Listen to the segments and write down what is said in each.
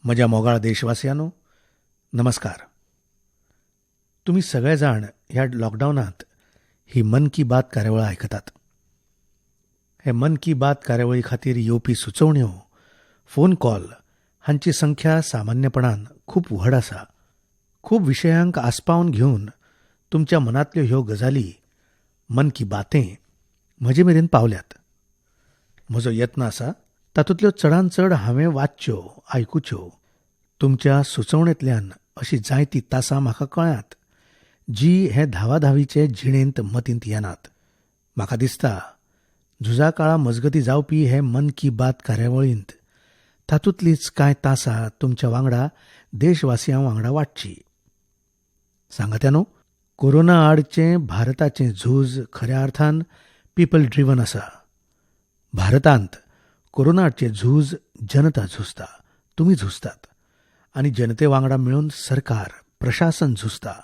म्हज्या मोगाळ देशवासियांनो, नमस्कार. तुमी सगळे जाण ह्या लॉकडावनांत ही मन की बात कार्यावळ आयकतात. हे मन की बात कार्यावळी खातीर येवपी सुचोवण्यो, फोन कॉल हांची संख्या सामान्यपणान खूब व्हड आसा. खूब विशयांक आस्पावन घेवन तुमच्या मनांतल्यो ह्यो गजाली मन की बातें म्हजे मेरेन पावल्यात. म्हजो यत्न आसा तातूंतल्यो चडांत चड हांवें वाचच्यो, आयकुच्यो. तुमच्या सुचोवणेंतल्यान अशी जायतीं तासां म्हाका कळ्ळ्यांत जी हे धावाधावीचे जिणेंत मतींत येनात. म्हाका दिसता झुजा काळा मजगती जावपी हे मन की बात कार्यावळींत तातूंतलीच कांय तासां तुमच्या वांगडा, देशवासियां वांगडा वांटची. सांगात्यानो, कोरोना आडचें भारताचें झूज खऱ्या अर्थान पीपल ड्रिवन आसा. भारतांत कोरोना आडचें झूज जनता झुजता, तुमी झुजतात आनी जनते वांगडा मेळून सरकार, प्रशासन झुजता.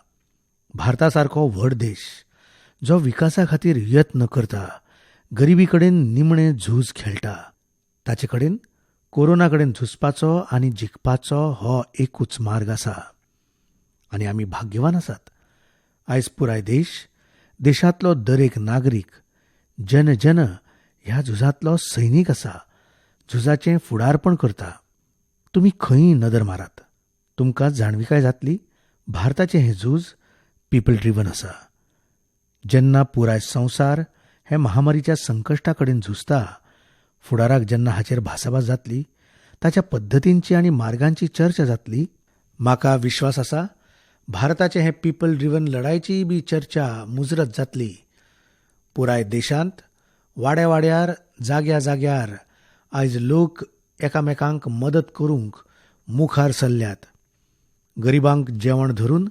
भारता सारको व्हड देश जो विकासा खातीर यत्न करता, गरिबी कडेन निमणें झूज खेळटा, ताचे कडेन कोरोना कडेन झुजपाचो आनी जिखपाचो हो एकूच मार्ग आसा. आनी आमी भाग्यवान आसात. आयज पुराय देश, देशांतलो दरेक नागरीक, जन जन ह्या झुजांतलो सैनीक आसा, झुजाचें फुडारपण करता. तुमी खंयय नदर मारात, तुमकां जाणविकाय जातली भारताचें हें झूज पीपल ड्रिवन आसा. जेन्ना पुराय संवसार हे महामारीच्या संकश्टा कडेन झुजता, फुडाराक जेन्ना हाचेर भासाभास जातली, ताच्या पद्दतींची आनी मार्गांची चर्चा जातली, म्हाका विश्वास आसा भारताचें हें पीपल ड्रिवन लढायचीय बी चर्चा मुजरत जातली. पुराय देशांत वाड्या वाड्यार, जाग्या जाग्यार आयज लोक एकामेकांक मदत करूंक मुखार सरल्यात. गरिबांक जेवण धरून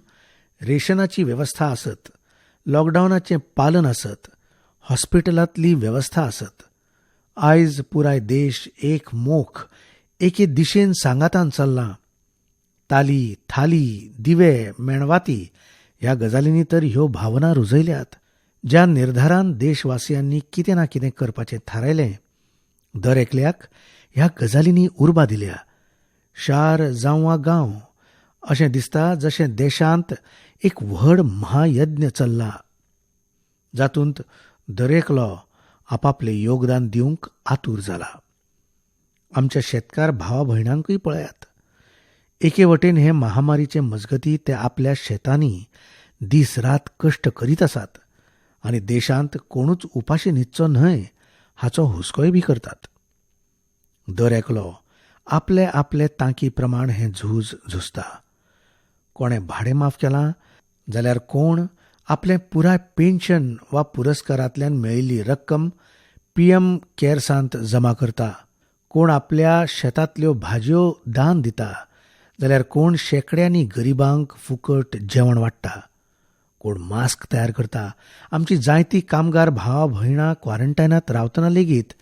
रेशनाची वेवस्था आसत, लॉकडावनाचें पालन आसत, हॉस्पिटलांतली वेवस्था आसत, आयज पुराय देश एक मोख, एके दिशेन सांगातान चल्लां. ताली, थाली, दिवे, मेणवाती ह्या गजालींनी तर ह्यो भावना रुजयल्यात. ज्या निर्धारान देशवासियांनी कितें ना कितें करपाचें थारायलें, दर एकल्याक ह्या गजालींनी उर्बा दिल्या. शार जावं वा गांव, अशें दिसता जशें देशांत एक व्हड महायज्ञ चल्ला, जातूंत दरेकलो आपापलें योगदान दिवंक आतूर जाला. आमच्या शेतकार भावा भयणांकूय पळयात. एके वटेन हे महामारीचे मजगती ते आपल्या शेतांनी दीस रात कश्ट करीत आसात आनी देशांत कोणूच उपाशी न्हिदचो न्हय हाचो हुस्कोय बी करतात. दर एकलो आपले आपले तांकी प्रमाण हें झूज झुजता. कोणें भाडें माफ केलां जाल्यार कोण आपलें पुराय पेन्शन वा पुरस्कारांतल्यान मेळिल्ली रक्कम पीएम केअर्सांत जमा करता. कोण आपल्या शेतांतल्यो भाजयो दान दिता जाल्यार कोण शेंकड्यांनी गरिबांक फुकट जेवण वाडटा. कोण मास्क तयार करता. आमची जायती कामगार भावा भयणां क्वारंटायनांत रावतना लेगीत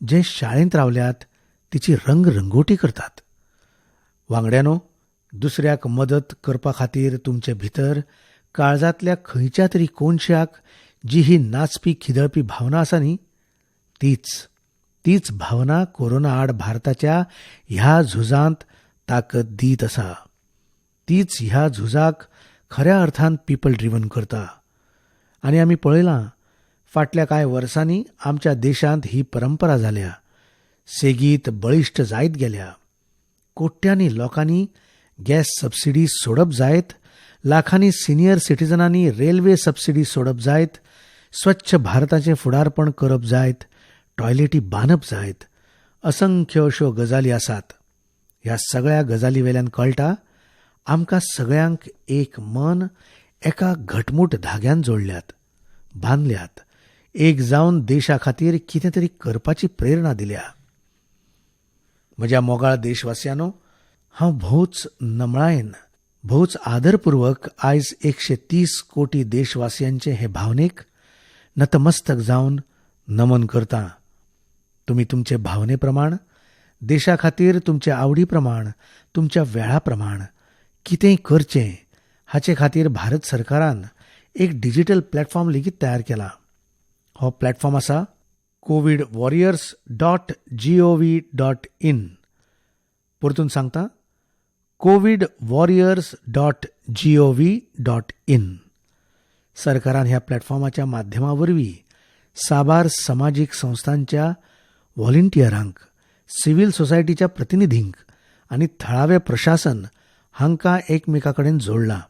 जे शाळेंत रावल्यात तिची रंगरंगोटी करतात. वांगड्यांनो, दुसऱ्याक मदत करपा खातीर तुमचे भितर काळजांतल्या खंयच्या तरी कोनशाक जी ही नाचपी खिदळपी भावना आसा न्ही, तीच भावना कोरोना आड भारताच्या ह्या झुजांत ताकद दीत आसा. तीच ह्या झुजाक खऱ्या अर्थान पीपल ड्रिवन करता. आनी आमी पळयलां फाटल्या कांय वर्सांनी आमच्या देशांत ही परंपरा जाल्या, सेगीत बळिश्ट जायत गेल्या. कोट्यांनी लोकांनी गॅस सबसिडी सोडप जायत, लाखांनी सिनियर सिटीजनांनी रेल्वे सबसिडी सोडप जायत, स्वच्छ भारताचें फुडारपण करप जायत, टॉयलेटी बांदप जायत, असंख्य अश्यो गजाली आसात. ह्या सगळ्या गजाली वेल्यान कळटा आमकां सगळ्यांक एक मन एका घटमूट धाग्यान जोडल्यात, बांदल्यात, एक जावन देशा खातीर कितें तरी करपाची प्रेरणा दिल्या. म्हज्या मोगाळ देशवासियांनो, हांव भोवच नमळायेन, भोवच आदरपूर्वक आयज 130 कोटी देशवासियांचे हे भावनेक नतमस्तक जावन नमन करता. तुमी तुमचे भावने प्रमाण, देशा खातीर तुमचे आवडी प्रमाण, तुमच्या वेळा प्रमाण कितेंय करचें हाचे खातीर भारत सरकारान एक डिजिटल प्लॅटफॉर्म लेगीत तयार केला. हो प्लॅटफॉर्म आसा covidwarriors.gov.in. परतून सांगता, covidwarriors.gov.in. सरकारान ह्या प्लॅटफॉर्माच्या माध्यमा वरवीं साबार समाजीक संस्थांच्या व्हॉलिंटियरांक, सिव्हील सोसायटीच्या प्रतिनिधींक आनी थळावें प्रशासन हांकां एकमेकां कडेन जोडलां.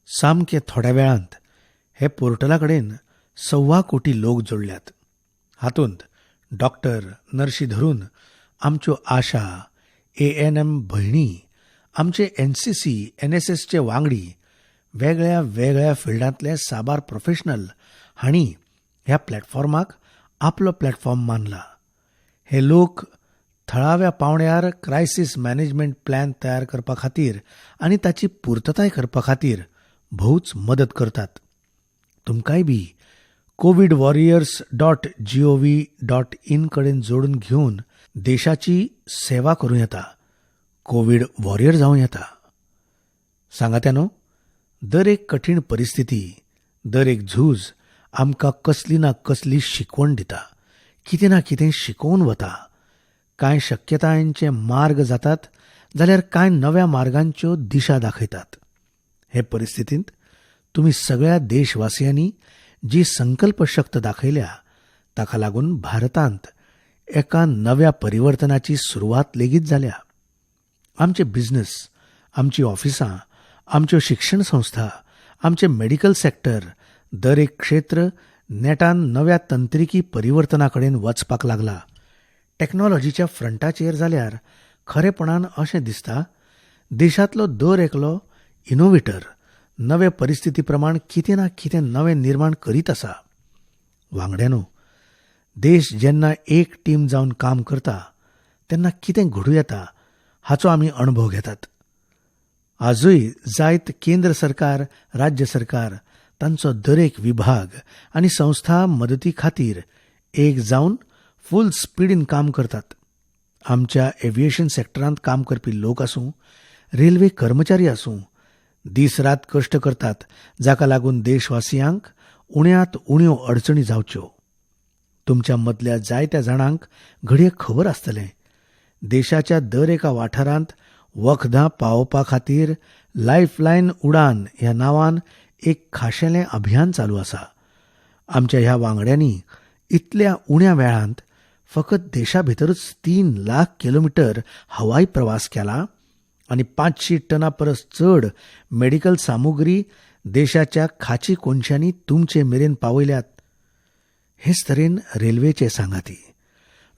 सामके थोड्या वेळांत हे पोर्टला कडेन 1.25 कोटी लोक जोडल्यात. हातूंत डॉक्टर, नर्शी धरून आमच्यो आशा, ANM भयणी, आमचे NCC, NSSचे वांगडी, वेगळ्या वेगळ्या फिल्डांतले साबार प्रोफेशनल हांणी ह्या प्लॅटफॉर्माक आपलो प्लॅटफॉर्म मानला. हे लोक थळाव्या पावंड्यार क्रायसीस मॅनेजमेंट प्लॅन तयार करपा खातीर आनी ताची पुर्तताय करपा खातीर भोवच मदत करतात. तुमकांय बी covidwarriors.gov.in कडेन जोडून घेवन देशाची सेवा करूं येता, कोवीड वॉरियर जावं येता. सांगात्यानो, दर एक कठीण परिस्थिती, दर एक झूज आमकां कसली ना कसली शिकवण दिता, कितें ना कितें शिकोवन वता. कांय शक्यतायांचे मार्ग जातात जाल्यार कांय नव्या मार्गांच्यो दिशा दाखयतात. हे परिस्थितींत तुमी सगळ्या देशवासियांनी जी संकल्प शक्त दाखयल्या ताका लागून भारतांत एका नव्या परिवर्तनाची सुरवात लेगीत जाल्या. आमचे बिझनेस, आमची ऑफिसां, आमच्यो शिक्षण संस्था, आमचे मेडिकल सेक्टर, दर एक क्षेत्र नेटान नव्या तंत्रिकी परिवर्तना कडेन वचपाक लागला. टॅक्नॉलॉजीच्या फ्रंटाचेर जाल्यार खरेपणान अशें दिसता, देशांतलो दर एकलो इनोव्हेटर नवे परिस्थिती प्रमाण कितें ना कितें नवें निर्माण करीत आसा. वांगड्यानो, देश जेन्ना एक टीम जावन काम करता तेन्ना कितें घडूं येता हाचो आमी अणभव घेतात. आजूय जायत केंद्र सरकार, राज्य सरकार, तांचो दरेक विभाग आनी संस्था मदती खातीर एक जावन फूल स्पिडीन काम करतात. आमच्या एव्हिएशन सेक्टरांत काम करपी लोक आसूं, रेल्वे कर्मचारी आसूं, दीस रात कश्ट करतात, जाका लागून देशवासियांक उण्यांत उण्यो अडचणी जावच्यो. तुमच्या मदल्या जायत्या जाणांक घडये खबर आसतलें, देशाच्या दर एका वाठारांत वखदां पावोवपा खातीर लायफलायन उडान ह्या नांवान एक खाशेलें अभियान चालू आसा. आमच्या ह्या वांगड्यांनी इतल्या उण्या वेळांत फकत देशा भितरूच 3 लाख किलोमिटर हवाई प्रवास केला आनी 500 टना परस चड मेडिकल सामुग्री देशाच्या खाची कोनशांनी तुमचे मेरेन पावयल्यात. हेच तरेन रेल्वेचे सांगाती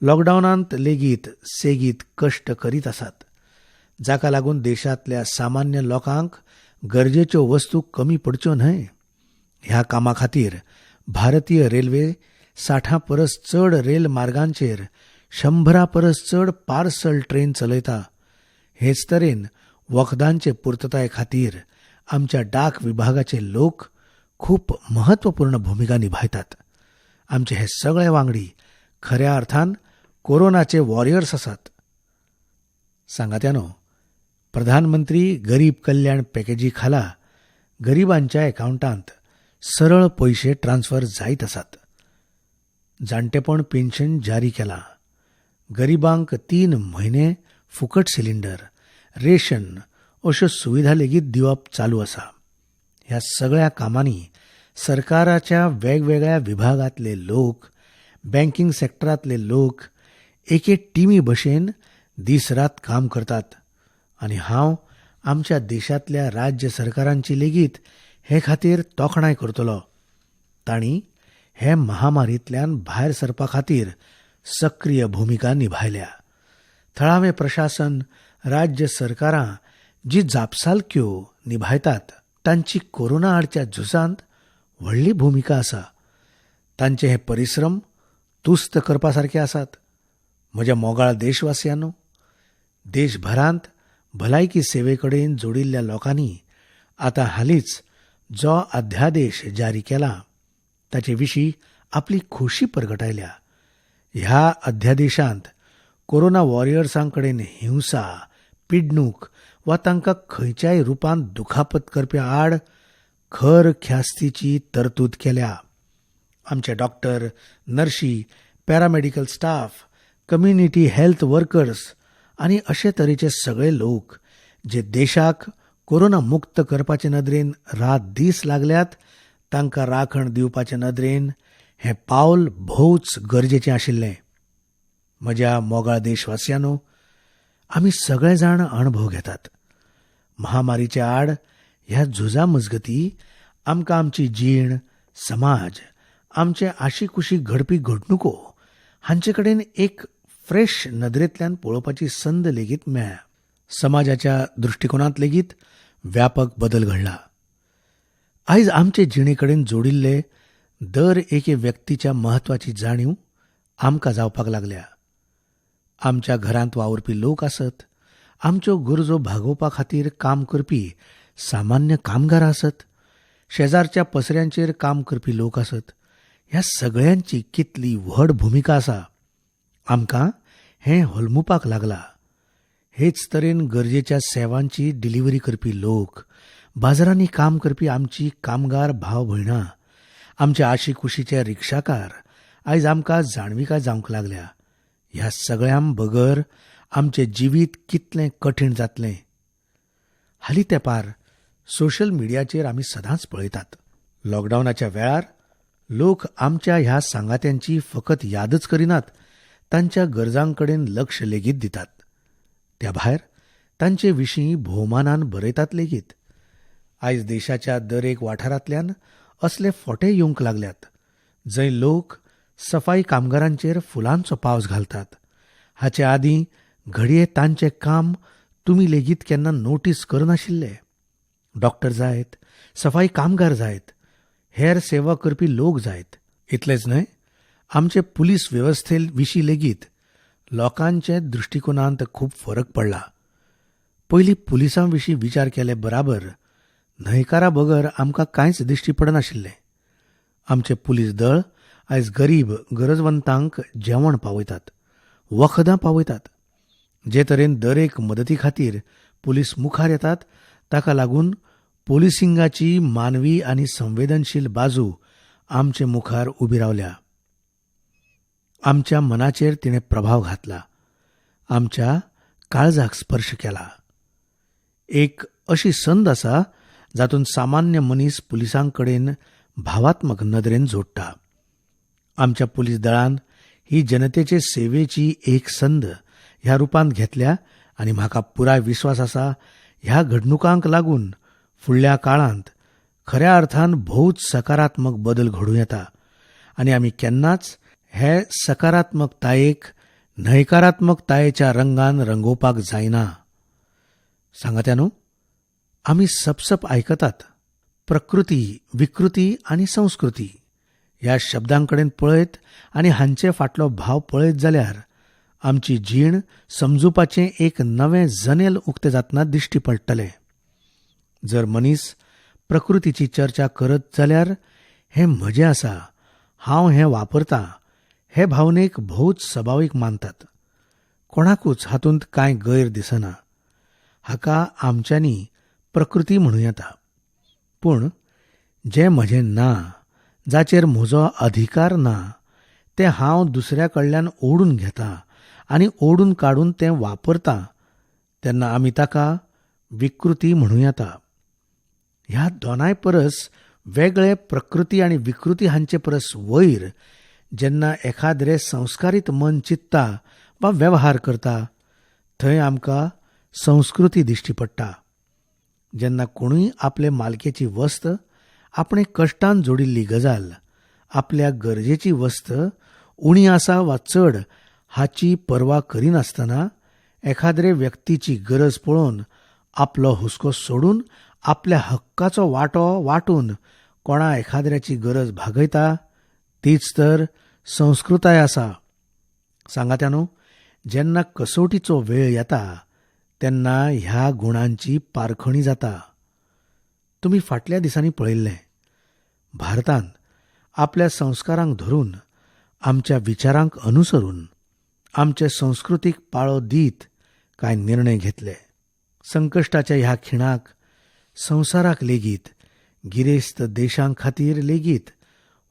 लॉकडावनांत लेगीत सेगीत कश्ट करीत आसात, जाका लागून देशांतल्या सामान्य लोकांक गरजेच्यो वस्तू कमी पडच्यो न्हय. ह्या कामा खातीर भारतीय रेल्वे 60 परस चड रेल मार्गांचेर 100 परस चड पार्सल ट्रेन चलयता. हेच तरेन वखदांचे पुर्तताये खातीर आमच्या डाक विभागाचे लोक खूब महत्वपूर्ण भुमिका निभायतात. आमचे हे सगळे वांगडी खऱ्या अर्थान कोरोनाचे वॉरियर्स आसात. सांगात्यानो, प्रधानमंत्री गरीब कल्याण पॅकेजी खाला गरिबांच्या अकाउंटांत सरळ पयशे ट्रान्स्फर जायत आसात. जाणटेपण पेन्शन जारी केलां. गरिबांक 3 म्हयने फुकट सिलिंडर, रेशन अश्यो सुविधा लेगीत दिवप चालू आसा. ह्या सगळ्या कामांनी सरकाराच्या वेगवेगळ्या विभागांतले लोक, बँकिंग सेक्टरांतले लोक एके टिमी भशेन दीस रात काम करतात आनी हांव आमच्या देशांतल्या राज्य सरकारांची लेगीत हे खातीर तोखणाय करतलो. तांणी हे महामारींतल्यान भायर सरपा खातीर सक्रीय भुमिका निभायल्या. थळावें प्रशासन, राज्य सरकारां जी जापसालक्यो निभायतात तांची कोरोना आडच्या झुजांत व्हडली भुमिका आसा. तांचे हे परिश्रम तुस्त करपा सारके आसात. म्हज्या मोगाळ देशवासियांनो, देशभरांत भलायकी सेवे कडेन जोडिल्ल्या लोकांनी आतां हालींच जो अध्यादेश जारी केला ताचे विशीं आपली खोशी परगटायल्या. ह्या अध्यादेशांत कोरोना वॉरियर्सां कडेन हिंसा, पिडणूक वा तांकां खंयच्याय रुपान दुखापत करप्या आड खर ख्यास्तीची तरतूद केल्या. आमचे doctor, नर्शी, paramedical staff, community health workers आनी अशे तरेचे सगळे लोक जे देशाक कोरोना मुक्त करपाचे नदरेन रात दीस लागल्यात तांकां राखण दिवपाचे नदरेन हें पावल भोवच गरजेचें आशिल्लें. म्हज्या मोगाळ देशवासियांनो, आमी सगळे जाण अणभव घेतात. महामारीच्या आड ह्या झुजा मजगती आमकां आमची जीण, समाज, आमचे आशीकुशीक घडपी घडणुको हांचे कडेन एक फ्रेश नदरेंतल्यान पळोवपाची संद लेगीत मेळ्ळ्या. समाजाच्या दृश्टिकोनांत लेगीत व्यापक बदल घडला. आयज आमचे जिणे कडेन जोडिल्ले दर एके व्यक्तीच्या म्हत्वाची जाणीव आमकां जावपाक लागल्या. आमच्या घरांत वावुरपी लोक आसत, आमच्यो गरजो भागोवपा खातीर काम करपी सामान्य कामगार आसत, शेजारच्या पसऱ्यांचेर काम करपी लोक आसत, ह्या सगळ्यांची कितली व्हड भुमिका आसा आमकां हें होलमुपाक लागला. हेच तरेन गरजेच्या सेवांची डिलिव्हरी करपी लोक, बाजारांनी काम करपी आमची कामगार भाव भयणां, आमच्या आशीकुशीचे रिक्षाकार आयज आमकां जाणविकाय जावंक लागल्या. ह्या सगळ्यां बगर आमचें जिवीत कितलें कठीण जातलें. हालीं तेंपार सोशल मिडियाचेर आमी सदांच पळयतात, लॉकडावनाच्या वेळार लोक आमच्या ह्या सांगात्यांची फकत यादच करिनात, तांच्या गरजां कडेन लक्ष लेगीत दितात. त्या भायर तांचे विशीं भोवमानान बरयतात लेगीत. आयज देशाच्या दर एक वाठारांतल्यान असले फोटे येवंक लागल्यात जंय लोक सफाई कामगारांचेर फुलांचो पावस घालतात. हाचे आदीं घडये तांचें काम तुमी लेगीत केन्ना नोटीस करनाशिल्ले. डॉक्टर जायत, सफाई कामगार जायत, हेर सेवा करपी लोक जायत. इतलेंच न्हय, आमचे पुलीस वेवस्थे विशीं लेगीत लोकांचे दृश्टिकोनांत खूब फरक पडला. पयलीं पुलिसां विशीं विचार केले बराबर न्हयकारा बगर आमकां कांयच दिश्टी पडनाशिल्लें. आमचें पुलीस दळ आयज गरीब गरजवंतांक जेवण पावयतात, वखदां पावयतात. जे तरेन दरेक मदती खातीर पुलीस मुखार येतात ताका लागून पोलिसिंगाची मानवी आनी संवेदनशील बाजू आमचे मुखार उबी रावल्या. आमच्या मनाचेर तिणें प्रभाव घातला, आमच्या काळजाक स्पर्श केला. एक अशी संद आसा जातूंत सामान्य मनीस पुलिसां कडेन भावात्मक नदरेन जोडटा. आमच्या पुलीस दळान ही जनतेचे सेवेची एक संद ह्या रुपांत घेतल्या आनी म्हाका पुराय विस्वास आसा ह्या घडणुकांक लागून फुडल्या काळांत खऱ्या अर्थान भोवच सकारात्मक बदल घडूं येता आनी आमी केन्नाच हे सकारात्मकतायेक न्हयकारात्मकतायेच्या रंगान रंगोवपाक जायना. सांगात्यानो, आमी सपसप आयकतात प्रकृती, विकृती आनी संस्कृती ह्या शब्दां कडेन पळयत आनी हांचे फाटलो भाव पळयत जाल्यार आमची जीण समजुपाचें एक नवें जनेल उक्तें जातना दिश्टी पडटलें. जर मनीस प्रकृतीची चर्चा करत जाल्यार हें म्हजें आसा, हांव हें वापरतां हे भावनेक भोवच सभावीक मानतात. कोणाकूच हातूंत कांय गैर दिसना. हाका आमच्यांनी प्रकृती म्हणूं येता. पूण जें म्हजें ना, जाचेर म्हजो अधिकार ना, तें हांव दुसऱ्या कडल्यान ओडून घेतां आनी ओडून काडून तें वापरतां तेन्ना आमी ताका विकृती म्हणूं येता. ह्या दोनाय परस वेगळे प्रकृती आनी विकृती हांचे परस वयर जेन्ना एखाद्रे संस्कारीत मन चिंतता वा वेव्हार करता थंय आमकां संस्कृती दिश्टी पडटा. जेन्ना कोणूय आपले मालकेची वस्त, आपणे कश्टान जोडिल्ली गजाल, आपल्या गरजेची वस्त उणी आसा वा चड हाची पर्वा करिनासतना एखाद्रे व्यक्तीची गरज पळोवन आपलो हुस्को सोडून आपल्या हक्काचो वांटो वांटून कोणा एखाद्र्याची गरज भागयता तीच तर संस्कृताय आसा. सांगात्यानो, जेन्ना कसोटीचो वेळ येता तेन्ना ह्या गुणांची पारखणी जाता. तुमी फाटल्या दिसांनी पळयल्लें, भारतान आपल्या संस्कारांक धरून, आमच्या विचारांक अनुसरून, आमचे संस्कृतीक पाळो दीत कांय निर्णय घेतले. संकश्टाच्या ह्या खिणाक संवसाराक लेगीत, गिरेस्त देशां खातीर लेगीत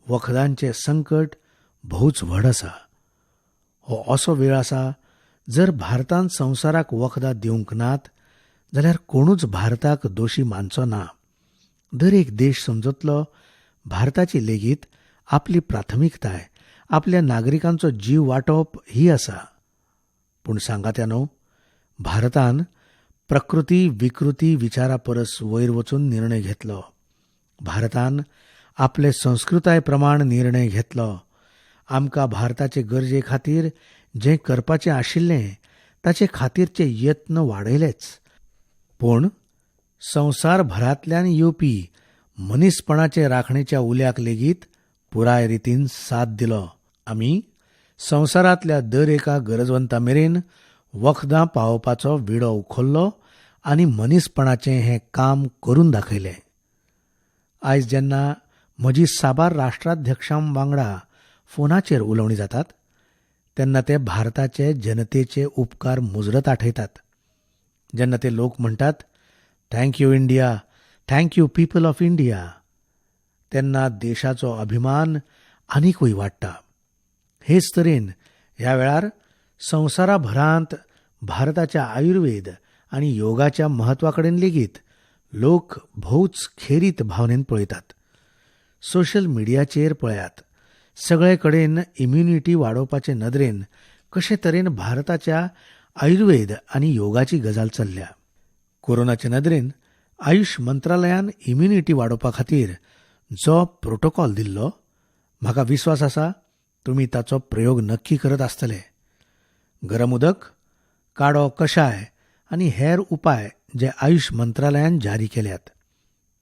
वखदांचें संकट भोवच व्हड आसा. हो असो वेळ आसा जर भारतान संवसाराक वखदां दिवंक नात जाल्यार कोणूच भारताक दोशी मानचो ना. दर एक देश समजतलो भारताची लेगीत आपली प्राथमिकताय आपल्या नागरिकांचो जीव वाटोवप ही आसा. पूण सांगात्यानो, भारतान प्रकृती विकृती विचारा परस वयर वचून निर्णय घेतलो. भारतान आपले संस्कृताय प्रमाण निर्णय घेतलो. आमकां भारताचे गरजे खातीर जें करपाचें आशिल्लें ताचे खातीरचे यत्न वाडयलेच, पूण संवसारभरांतल्यान येवपी मनीसपणाचे राखणेच्या उल्याक लेगीत पुराय रितीन साथ दिलो. आमी संवसारांतल्या दर एका गरजवंता मेरेन वखदां पावोवपाचो विडो उखल्लो आनी मनीसपणाचें हें काम करून दाखयलें. आयज जेन्ना म्हजी साबार राष्ट्राध्यक्षां वांगडा फोनाचेर उलोवणी जातात तेन्ना ते भारताचे जनतेचे उपकार मुजरत आठयतात. जेन्ना ते लोक म्हणटात thank you India, thank you people of India, तेन्ना देशाचो अभिमान आनीकूय वाडटा. हेच तरेन ह्या वेळार संवसाराभरांत भारताच्या आयुर्वेद आनी योगाच्या म्हत्वा कडेन लेगीत लोक भोवच खेरीत भावनेन पळयतात. सोशल मिडियाचेर पळयात, सगळे कडेन इम्युनिटी वाडोवपाचे नदरेन कशे तरेन भारताच्या आयुर्वेद आनी योगाची गजाल चल्ल्या. कोरोनाचे नदरेन आयुष मंत्रालयान इम्युनिटी वाडोवपा खातीर जो प्रोटोकॉल दिल्लो, म्हाका विस्वास आसा तुमी ताचो प्रयोग नक्की करत आसतले. गरम उदक, काडो, कशाय आनी हेर उपाय जे आयुष मंत्रालयान जारी केल्यात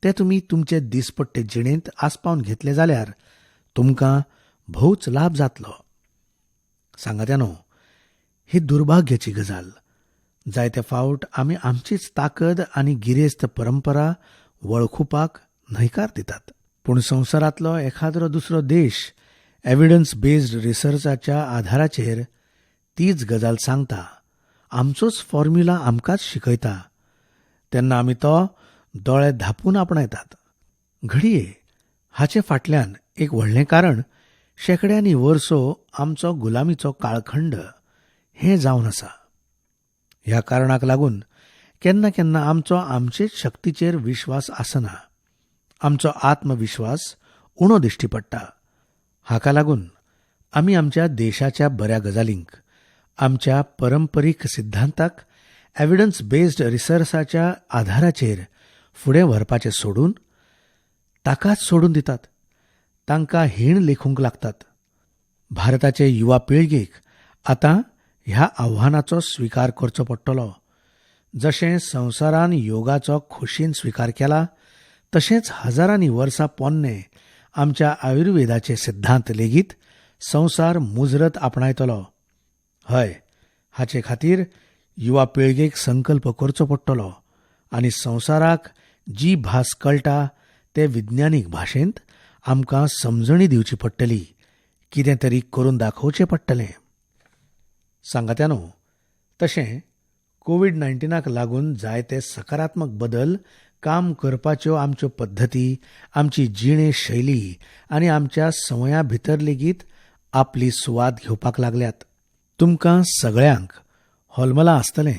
ते तुमी तुमचे दिसपट्टे जिणेंत आसपावन घेतले जाल्यार तुमकां भोवच लाभ जातलो. सांगात्यानो, ही दुर्भाग्याची गजाल. जायते फावट आमी आमचीच ताकद आनी गिरेस्त परंपरा वळखुपाक न्हयकार दितात. पूण संवसारांतलो एखाद्रो दुसरो देश एविडन्स बेज्ड रिसर्चाच्या आधाराचेर तीच गजाल सांगता, आमचोच फॉर्म्युला आमकांच शिकयता, तेन्ना आमी तो दोळे धापून आपणायतात. घडये हाचे फाटल्यान एक व्हडलें कारण शेंकड्यांनी वर्सो आमचो गुलामीचो काळखंड हें जावन आसा. ह्या कारणाक लागून केन्ना केन्ना आमचो आमचेच शक्तीचेर विश्वास आसना, आमचो आत्मविश्वास उणो दिश्टी पडटा. हाका लागून आमी आमच्या देशाच्या बऱ्या गजालींक, आमच्या परंपरीक सिद्धांताक एविडन्स बेज्ड रिसर्चाच्या आधाराचेर फुडें व्हरपाचें सोडून ताकाच सोडून दितात, तांकां हीण लेखूंक लागतात. भारताचे युवा पिळगेक आतां ह्या आव्हानाचो स्विकार करचो पडटलो. जशें संवसारान योगाचो खोशयेन स्विकार केला तशेंच हजारांनी वर्सां पोन्ने आमच्या आयुर्वेदाचे सिद्धांत लेगीत संवसार मुजरत आपणायतलो. हय, हाचे खातीर युवा पिळगेक संकल्प करचो पडटलो आनी संवसाराक जी भास कळटा ते विज्ञानीक भाशेंत आमकां समजणी दिवची पडटली, कितें तरी करून दाखोवचें पडटलें. सांगात्यानो, तशें कोवीड-19 लागून जायते सकारात्मक बदल काम करपाच्यो आमच्यो पद्दती, आमची जिणे शैली आनी आमच्या संवयां भितर लेगीत आपली सुवात घेवपाक लागल्यात. तुमकां सगळ्यांक होलमलां आसतलें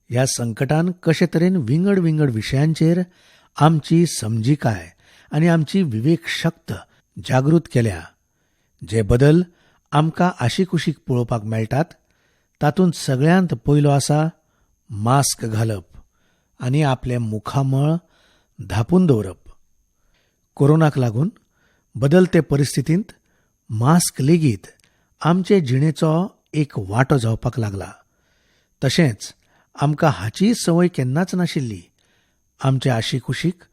ह्या संकटान कशे तरेन विंगड विंगड विशयांचेर आमची समजिकाय आनी आमची विवेक शक्त जागृत केल्या. जे बदल आमकां आशिकुशीक पळोवपाक मेळटात तातूंत सगळ्यांत पयलो आसा मास्क घालप आनी आपलें मुखामळ धापून दवरप. कोरोनाक लागून बदलते परिस्थितींत मास्क लेगीत आमचे जिणेचो एक वांटो जावपाक लागला. तशेंच आमकां हाचीय संवय केन्नाच नाशिल्ली आमचे आशिकुशीक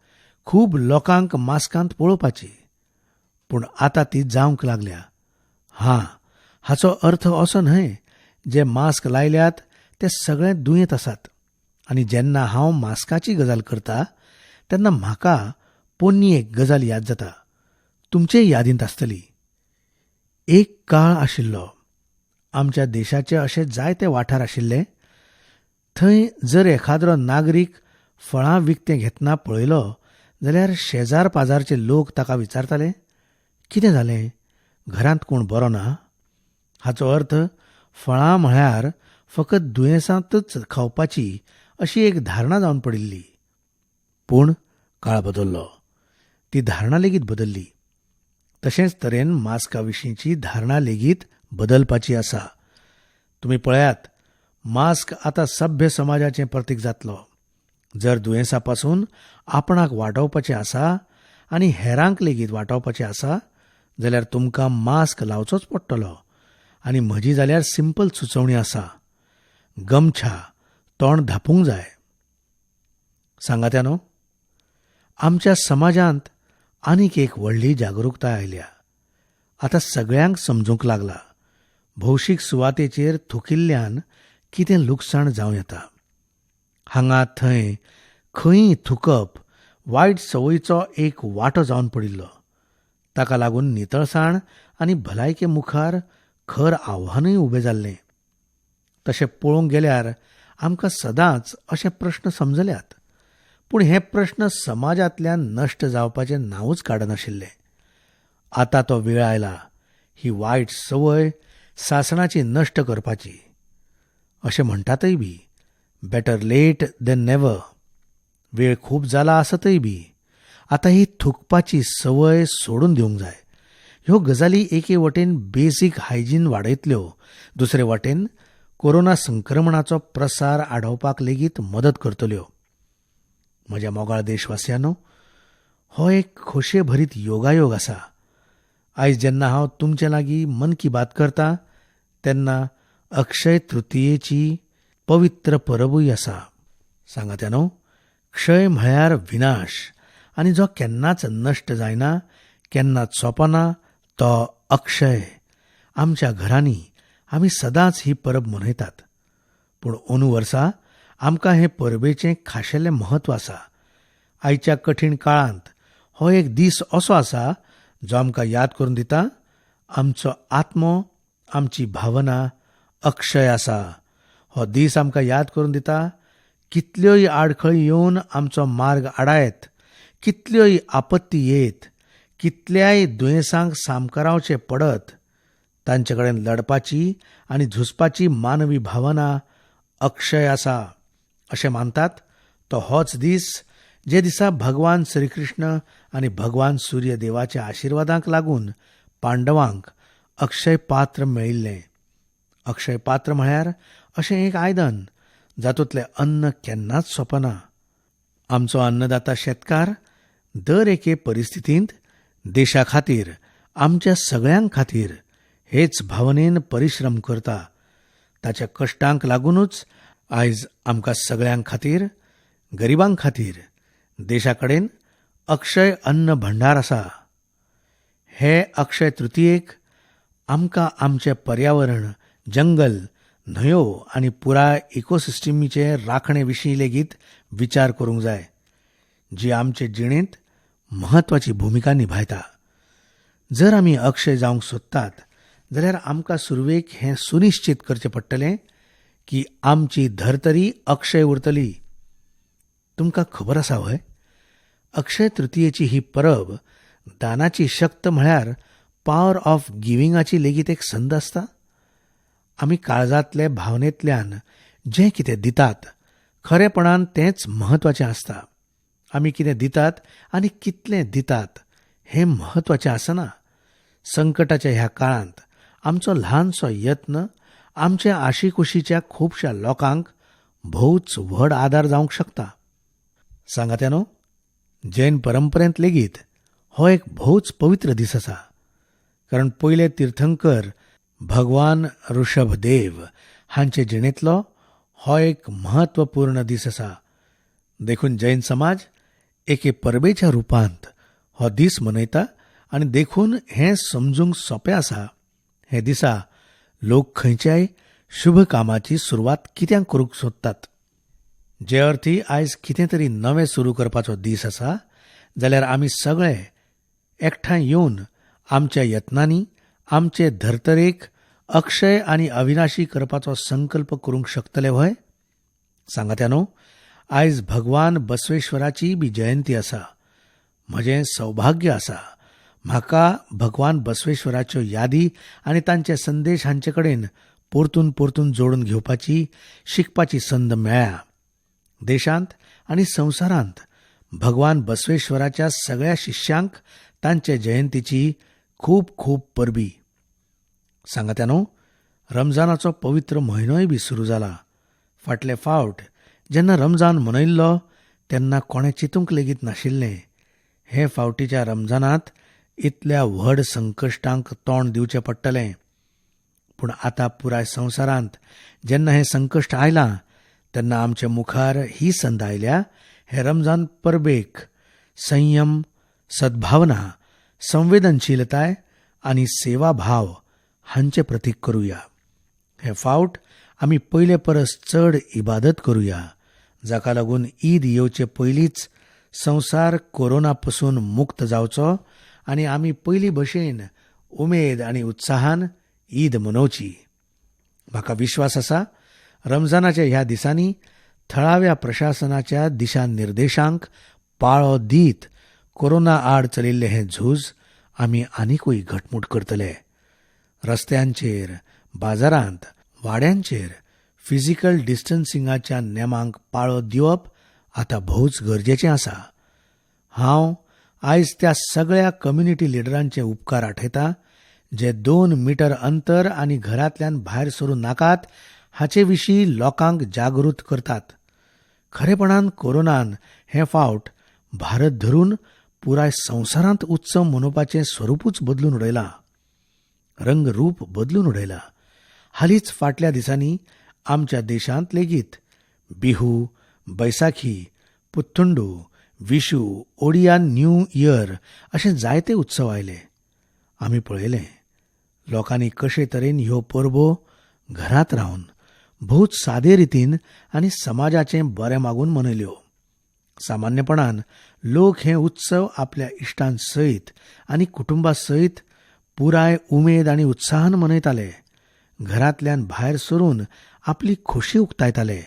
खूब लोकांक मास्कांत पळोवपाची, पूण आतां ती जावंक लागल्या. हां, हाचो अर्थ असो न्हय जे मास्क लायल्यात ते सगळे दुयेंत आसात. आनी जेन्ना हांव मास्काची गजाल करता तेन्ना म्हाका पोन्नी एक गजाल याद जाता, तुमचेय यादींत आसतली. एक काळ आशिल्लो आमच्या देशाचे अशे जायते वाठार आशिल्ले थंय जर एखाद्रो नागरीक फळां विकतें घेतना पळयलो जाल्यार शेजार पाजारचे लोक ताका विचारताले, कितें जालें, घरांत कोण बरो ना? हाचो अर्थ फळां म्हळ्यार फकत दुयेंसांतच खावपाची अशी एक धारणा जावन पडिल्ली. पूण काळ बदल्लो, ती धारणा लेगीत बदल्ली. तशेंच तरेन मास्का विशींची धारणा लेगीत बदलपाची आसा. तुमी पळयात, मास्क आतां सभ्य समाजाचें प्रतीक जातलो. जर दुयेंसा पासून आपणाक वाटावपाचें आसा आनी हेरांक लेगीत वाटावपाचें आसा जाल्यार तुमकां मास्क लावचोच पडटलो. आनी म्हजी जाल्यार सिंपल सुचोवणी आसा, गमछा तोंड धापूंक जाय. सांगात्यानो, आमच्या समाजांत आनीक एक व्हडली जागृताय आयल्या. आतां सगळ्यांक समजूंक लागला भौशीक सुवातेचेर थुकिल्ल्यान कितें लुकसाण जावं येता. हांगा थंय खंय थुकप वायट संवयीचो एक वांटो जावन पडिल्लो. ताका लागून नितळसाण आनी भलायके मुखार खर आव्हानूय उबें जाल्लें. तशें पळोवंक गेल्यार आमकां सदांच अशे प्रश्न समजल्यात, पूण हे प्रश्न समाजांतल्यान नश्ट जावपाचें नांवूच काडनाशिल्ले. आतां तो वेळ आयला ही वायट संवय सासणाची नश्ट करपाची. अशें म्हणटातय बी, बेटर लेट देन नेवर. वेळ खूब जाला आसतय बी आतां ही थुकपाची संवय सोडून दिवंक जाय. ह्यो गजाली एके वटेन बेसीक हायजीन वाडयतल्यो, दुसरे वटेन कोरोना संक्रमणाचो प्रसार आडावपाक लेगीत मदत करतल्यो. म्हज्या मोगाळ देशवासियांनो, हो एक खोशयेभरीत योगायोग आसा. आयज जेन्ना हांव तुमचे लागीं मन की बात करता तेन्ना अक्षय तृतीयेची पवित्र परबूय आसा. सांगात्यानो, क्षय म्हळ्यार विनाश आनी जो केन्नाच नश्ट जायना, केन्नाच सोंपना, तो अक्षय. आमच्या घरांनी आमी सदांच ही परब मनयतात, पूण अंदू वर्सा आमकां हे परबेचें खाशेलें म्हत्व आसा. आयच्या कठीण काळांत हो एक दीस असो आसा जो आमकां याद करून दिता आमचो आत्मो, आमची भावना अक्षय आसा. हो दीस आमकां याद करून दिता कितल्योय आडखळी येवन आमचो मार्ग आडायत, कितल्योय आपत्ती येत, कितल्याय दुयेंसांक सामकारावचें पडत, तांचे कडेन लढपाची आनी झुजपाची मानवी भावना अक्षय आसा अशें मानतात. तो होच दीस जे दिसा भगवान श्रीकृष्ण आनी भगवान सूर्य देवाच्या आशिर्वादांक लागून पांडवांक अक्षय पात्र मेळिल्लें. अक्षय पात्र म्हळ्यार अशें एक आयदन जातूंतलें अन्न केन्नाच सोंपना. आमचो अन्नदाता शेतकार दर एके परिस्थितींत देशा खातीर, आमच्या सगळ्यां खातीर हेच भावनेन परिश्रम करता. ताच्या कश्टांक लागुनूच आयज आमकां सगळ्यां खातीर, गरिबां खातीर देशा कडेन अक्षय अन्न भंडार आसा. हे अक्षय तृतीयेक आमकां आमचें पर्यावरण, जंगल, न्हंयो आनी पुराय इकोसिस्टमीचे राखणे विशीं लेगीत विचार करूंक जाय, जी आमचे जिणेंत म्हत्वाची भुमिका निभायता. जर आमी अक्षय जावंक सोदतात जाल्यार आमकां सुरवेक हें सुनिश्चीत करचें पडटलें की आमची धर्तरी अक्षय उरतली. तुमकां खबर आसा व्हय, अक्षय तृतीयेची ही परब दानाची शक्त म्हळ्यार पावर ऑफ गिविंगाची लेगीत एक संद आसता. आमी काळजांतले भावनेंतल्यान जें कितें दितात खरेपणान तेंच म्हत्वाचें आसता. आमी कितें दितात आनी कितलें दितात हें म्हत्वाचें आसना. संकटाच्या ह्या काळांत आमचो ल्हानसो यत्न आमच्या आशिकुशीच्या खुबश्या लोकांक भोवच व्हड आदार जावंक शकता. सांगात्यानो, जैन परंपरेंत लेगीत हो एक भोवच पवित्र दीस आसा, कारण पयले तीर्थंकर भगवान ऋषभदेव हांचे जिणेंतलो हो एक म्हत्वपूर्ण दीस आसा. देखून जैन समाज एके परबेच्या रुपांत हो दीस मनयता आनी देखून हें समजूंक सोंपें आसा, हे दिसा लोक खंयच्याय शुभ कामाची सुरवात कित्याक करूंक सोदतात. जे अर्थी आयज कितें तरी नवें सुरू करपाचो दीस आसा जाल्यार आमी सगळे एकठांय येवन आमच्या यत्नांनी आमचे धर्तरेक अक्षय आनी अविनाशी करपाचो संकल्प करूंक शकतले व्हय? सांगात्यानो, आयज भगवान बसवेश्वराची बी जयंती आसा. म्हजें सौभाग्य आसा, म्हाका भगवान बसवेश्वराच्यो यादी आनी तांचे संदेश हांचे कडेन परतून परतून जोडून घेवपाची, शिकपाची संद मेळ्ळ्या. देशांत आनी संवसारांत भगवान बसवेश्वराच्या सगळ्या शिष्यांक तांचे जयंतीची खूब खूब परबी. सांगात्यानो, रमजानाचो पवित्र म्हयनोय बी सुरू जाला. फाटले फावट जेन्ना रमजान मनयल्लो तेन्ना कोणें चिंतूंक लेगीत नाशिल्लें हे फावटीच्या रमजानांत इतल्या व्हड संकश्टांक तोंड दिवचें पडटलें. पूण आतां पुराय संवसारांत जेन्ना हें संकश्ट आयलां तेन्ना आमचे मुखार ही संद आयल्या हे रमजान परबेक संयम, सद्भावना, संवेदनशीलताय आनी सेवाभाव हांचें प्रतीक करुया. हे फावट आमी पयले परस चड इबादत करुया, जाका लागून ईद येवचे पयलींच संवसार कोरोना पसून मुक्त जावचो आनी आमी पयलीं भशेन उमेद आनी उत्साहान ईद मनोवची. म्हाका विश्वास आसा रमजानाच्या ह्या दिसांनी थळाव्या प्रशासनाच्या दिशानिर्देशांक पाळो दीत कोरोना आड चलिल्लें हें झूज आमी आनिकूय घटमूट करतले. रस्त्यांचेर, बाजारांत, वाड्यांचेर फिजिकल डिस्टन्सिंगाच्या नेमांक पाळो दिवप आतां भोवच गरजेचें आसा. हांव आयज त्या सगळ्या कम्युनिटी लिडरांचे उपकार आठयता जे 2 मीटर अंतर आनी घरांतल्यान भायर सरूं नाकात हाचे विशीं लोकांक जागृत करतात. खरेपणान कोरोनान हे फावट भारत धरून पुराय संवसारांत उत्सव मनोवपाचें स्वरुपूच बदलून उडयलां, रंगरूप बदलून उडयलां. हालींच फाटल्या दिसांनी आमच्या देशांत लेगीत Bihu, Baisakhi, Puthandu, Vishu, Odia new year अशे जायते उत्सव आयले. आमी पळयलें लोकांनी कशे तरेन ह्यो परबो घरांत रावन भोवच सादे रितीन आनी समाजाचें बरें मागून मनयल्यो. सामान्यपणान लोक हे उत्सव आपल्या इश्टां सयत आनी कुटुंबा सयत पुराय उमेद आनी उत्साहान मनयताले. घरांतल्यान भायर सरून आपली खोशी उक्तायताले.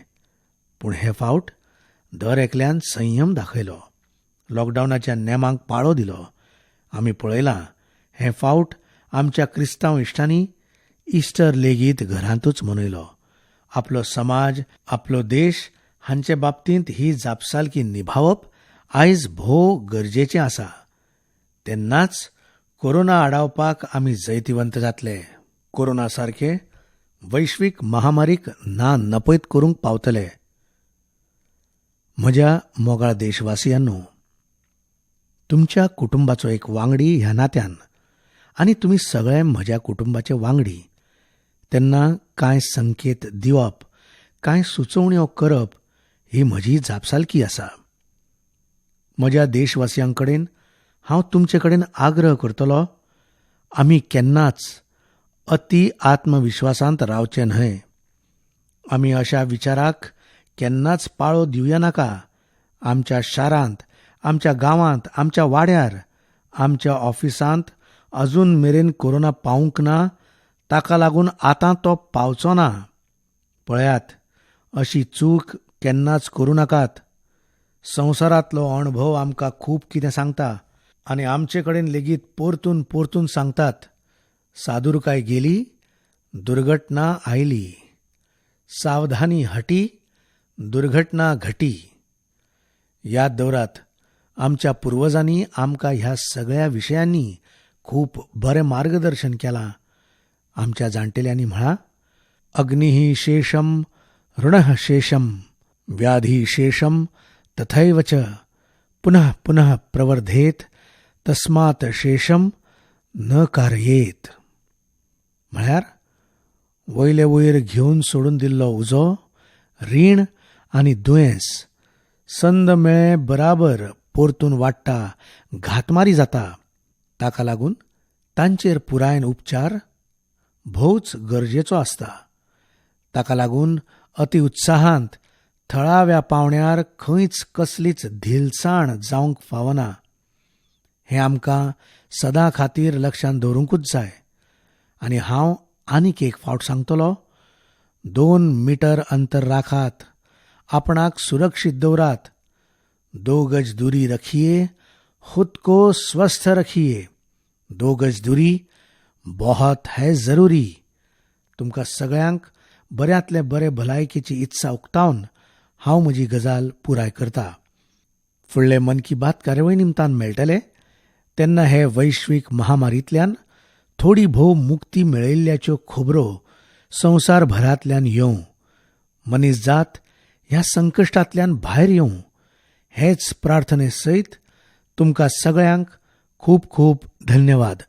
पूण हे फावट दर एकल्यान संयम दाखयलो, लॉकडावनाच्या नेमांक पाळो दिलो. आमी पळयलां हे फावट आमच्या क्रिस्तांव इश्टांनी इस्टर लेगीत घरांतूच मनयलो. आपलो समाज, आपलो देश हांचे बाबतींत ही जापसालकी निभावप आयज भोव गरजेचें आसा. तेन्नाच कोरोना आडावपाक आमी जैतिवंत जातले. कोरोना सारके वैश्वीक महामारीक ना नपयत करूंक पावतले. म्हज्या मोगाळ देशवासियांनो, तुमच्या कुटुंबाचो एक वांगडी ह्या नात्यान आनी तुमी सगळे म्हज्या कुटुंबाचे वांगडी, तेन्ना कांय संकेत दिवप, कांय सुचोवण्यो करप ही म्हजी जापसालकी आसा. म्हज्या देशवासियां कडेन हांव तुमचे कडेन आग्रह करतलो, आमी केन्नाच अति आत्मविश्वासांत रावचें न्हय. आमी अशा विचाराक केन्नाच पाळो दिवया नाका. आमच्या शारांत, आमच्या गांवांत, आमच्या वाड्यार, आमच्या ऑफिसांत अजून मेरेन कोरोना पावूंक ना, ताका लागून आतां तो पावचो ना. पळयात, अशी चूक केन्नाच करूं नाकात. संवसारांतलो अणभव आमकां खूब कितें सांगता आनी आमचे कडेन लेगीत परतून परतून सांगतात, सादुरकाय गेली, दुर्घटना आयली, सावधानी हटी, दुर्घटना घटी. याद दवरात, आमच्या पुर्वजांनी आमकां ह्या सगळ्या विशयांनी खूब बरें मार्गदर्शन केलां. आमच्या जाणटेल्यांनी म्हळां, अग्निः शेषम ऋणः शेषम व्याधी शेषम तथैव च पुनः पुनः प्रवर्धेत तस्मात् शेषम न कारयेत. म्हळ्यार वयले वयर घेवन सोडून दिल्लो उजो, रीण आनी दुयेंस संद मेळे बराबर परतून वाडटा, घातमारी जाता. ताका लागून तांचेर पुरायेन उपचार भोवच गरजेचो आसता. ताका लागून अति उत्साहांत थळाव्या पावण्यार खंयच कसलीच धिलसाण जावंक फावना हें आमकां सदां खातीर लक्षांत दवरूंकूच जाय. आनी हांव आनीक एक फावट सांगतलो, 2 मीटर अंतर राखात, आपणाक सुरक्षीत दवरात, 2 गज दूरी रखिए, खुद को स्वस्थ रखिए, 2 गज दूरी बहुत है जरुरी. तुमकां सगळ्यांक बऱ्यांतले बरे भलायकेची इत्सा उक्तावन हांव म्हजी गजाल पुराय करता. फुडले मन की बात कार्यावळी निमतान मेळटले तेन्ना हे वैश्वीक महामारींतल्यान थोडी भोव मुक्ती मेळयल्ल्याच्यो खबरो संवसारभरांतल्यान येवं, मनीस जात ह्या संकश्टांतल्यान भायर येवं हेच प्रार्थने सयत तुमकां सगळ्यांक खूब खूब धन्यवाद.